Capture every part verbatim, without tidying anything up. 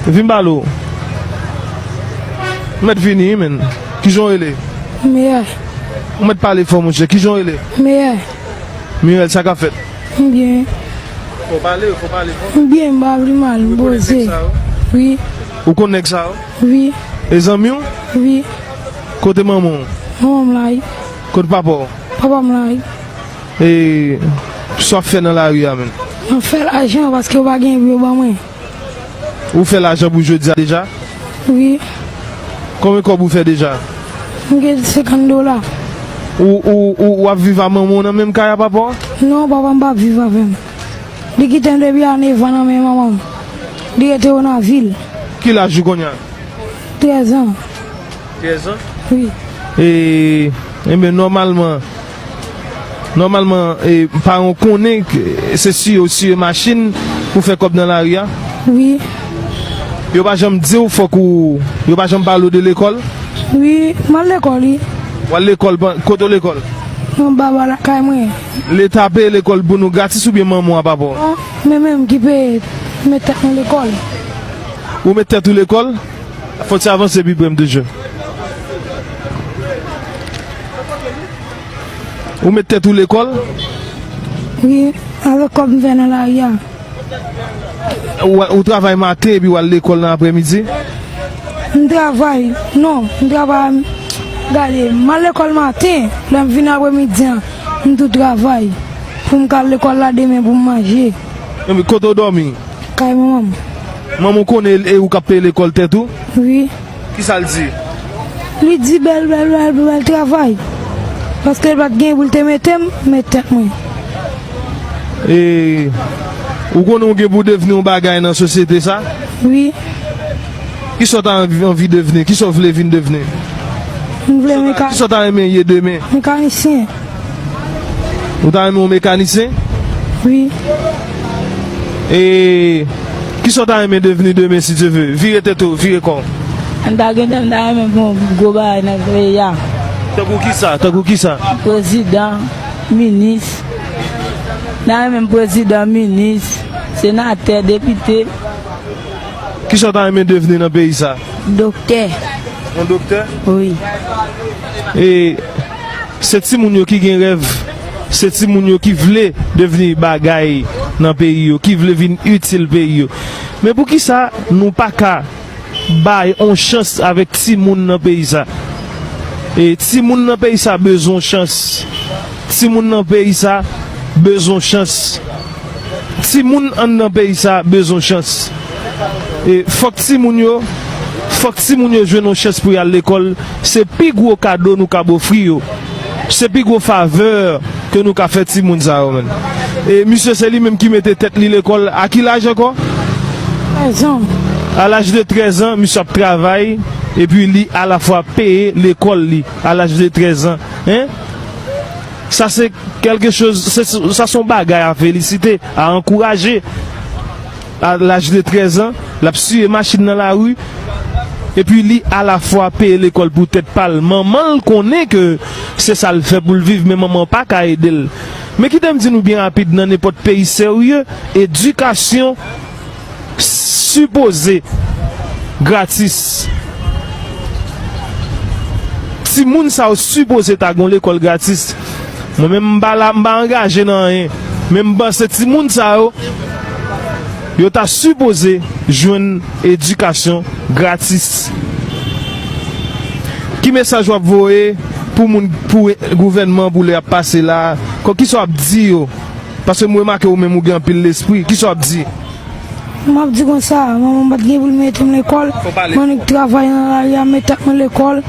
Vin pale w. Ou mèt vini, wi, menn. Kijan w rele? Meyè. Ou mèt pale fò, monchè. Kijan w rele? Meyè. Mirèl, sa k ap fèt? M byen. Fò pale, fò pale fò. M byen, m pa vle mal, m poze. Ou rekonèt nèg sa yo? Wi. Ou konn nèg sa yo? Wi. E zanmi w? Wi. Kote manman w? Manman m la, wi. Kote papa w? Papa m la, wi. E sa w ap fè nan lari a menm? Mwen fè lajan paske yo pa gen pou yo ban mwen. Ou fè lajan pou jodi a deja? Wi. Konbyen kòb ou fè deja? M gen senkant dola. Ou, ou, ou, w ap viv a manman w nan menm kay a papa w? Non, papa m p ap viv avè m. Li kite m depi a nèf an nan men manman m. Li rete Wonavil. Ki laj ou kounye a? Trèz an. Trèz an? Wi. E, enben, nòmalman, nòmalman, e, paran w konnen ke se siye w siye machin pou fè kòb nan lari a? Wi. Yo pa janm di w fòk ou, yo pa janm pale w de lekòl? Wi, m al lekòl, wi. W al lekòl, ban- kote w lekòl? Anba lakay mwen. Leta peye lekòl pou nou gratis oubyen manman w a papa w? Non, mwen menm ki peye, met tèt mwen lekòl. Ou met tèt ou lekòl? Fò ti avanse pi pre m toujou. Ou met tèt ou lekòl? Wi, avèk kòb m fè nan lari a. Ou, ou travay maten epi w al lekòl nan aprèmidi? M travay, non, m travay, gade, m al lekòl maten, lè m vin aprèmidi an, m tou travay. Pou m ka al lekòl la demen pou m manje. Epi kote w dòmi? Kay manman m. Manman w konnen e ou k ap peye lekòl tèt ou? Wi. Kisa l di? Li di bèl, bèl, bèl, bèl travay. Paske l pa t gen pou l te mete m, met tèt mwen. E ou konnen w gen pou w devni yon bagay nan sosyete sa? Wi. Kisa w ta anvi, anvi devni? Kisa w vle vin devni? M vle meka- Kisa w ta renmen ye demen? Mekanisyen. Ou ta renmen yon mekanisyen? Wi. E kisa w ta renmen devni demen, si Dye ve? Vire tèt ou, vire kò w. M ta gentan, m ta renmen pou yon gwo bagay nan peyi a. Tankou kisa? Tankou kisa? Prezidan, minis. M ta renmen prezidan, minis, senatè, depite. Kisa w ta renmen devni nan peyi sa? Doktè. Yon doktè? Wi. E se timoun yo ki gen rèv, se timoun yo ki vle devni bagay nan peyi yo, ki vle vin itil peyi yo. Men poukisa nou pa ka bay on chans avèk timoun nan peyi sa? E timoun nan peyi sa bezwen chans. Timoun nan peyi sa bezwen chans. Timoun anndan peyi sa bezwen chans. E fòk timoun yo, fòk timoun yo jwenn yon chans pou y al lekòl. Se pi gwo kado nou kab ofri yo. Se pi gwo favè ke nou ka fè timoun sa yo, menn. E misye se li menm ki mete tèt li lekòl a ki laj ankò? Trèz an. A laj de trèz an, misye ap travay, epi li alafwa peye lekòl li a laj de trèz an. Hein? Sa se kèlke choz, se, sa se yon bagay a felisite, a ankouraje. A laj de trèz an, l ap siye machin nan lari, epi li alafwa peye lekòl pou tèt pa l. Manman l konnen ke se sa l fè pou l viv, men manman pa ka ede l. Men kite m di nou byen rapid, nan nenpòt peyi serye, edikasyon sipoze gratis. Timoun sa yo sipoze ta gon lekòl gratis. Mwen menm m pa la, m pa angaje nan anyen. Men m panse timoun sa yo, yo ta sipoze jwenn edikasyon gratis. Ki mesaj w ap voye pou moun, pou gouvènman, pou lè y ap pase la? Kò, kisa w ap di yo? Paske m remake ou menm ou gen anpil lespri. Kisa w ap di? M ap di konsa, manman m pa t gen pou l mete m lekòl. Fò pale fò. M annik travay nan lari a, met tèt mwen lekòl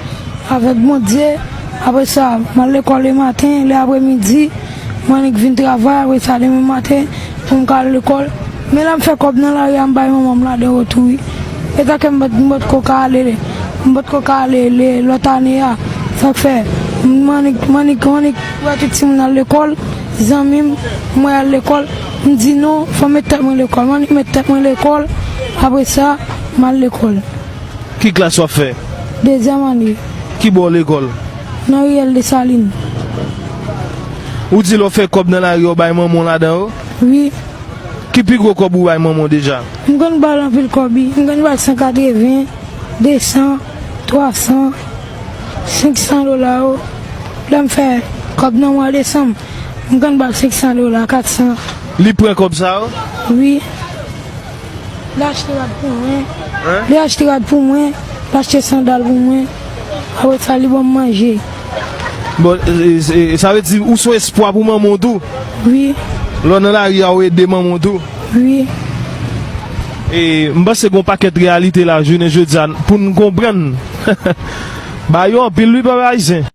avèk Bondye. Apre sa, m al lekòl lematen, lè apremidi, m annik vin travay, apre sa, demen maten, pou m ka al lekòl. Men lè m fè kòb nan lari a, m bay manman m ladan yo tou, wi. E tanke m pa t, m pa t ko ka ale, m pa t ko ka ale lè lòt ane a. Sa k fè, m annik, m annik, m annik wè tout timoun al lekòl, zanmi m, m wè al lekòl, m di non, fò m met tèt mwen lekòl. M annik met tèt mwen lekòl, apre sa, m al lekòl. Ki klas w ap fè? Dezyèm ane. Ki bò lekòl? Nan riyèl Desalin. Ou di lè w fè kòb nan lari a, w bay manman w ladan yo? Wi. Ki pi gwo kòb ou bay manman w deja? M konn ba l anpil kòb, wi. M konn ba l san katreven, de san, twa san, senk san dola yo. Lè m fè kòb nan mwa desanm, m konn ba l senk san dola, kat san. Li pran kòb sa yo? Wi. Li achte rad pou mwen. Hein? Li achte rad pou mwen. Li achte sandal pou mwen. Apre sa, li ban m manje. Bon, e, e, e, sa vle di ou se yon espwa pou manman w tou? Wi. Lè w nan lari a, ou ede manman w tou? Wi. E, m panse gen yon pakèt reyalite la, jounen jodi a, pou n konprann. Ba yo anpil, wi, pèp ayisyen.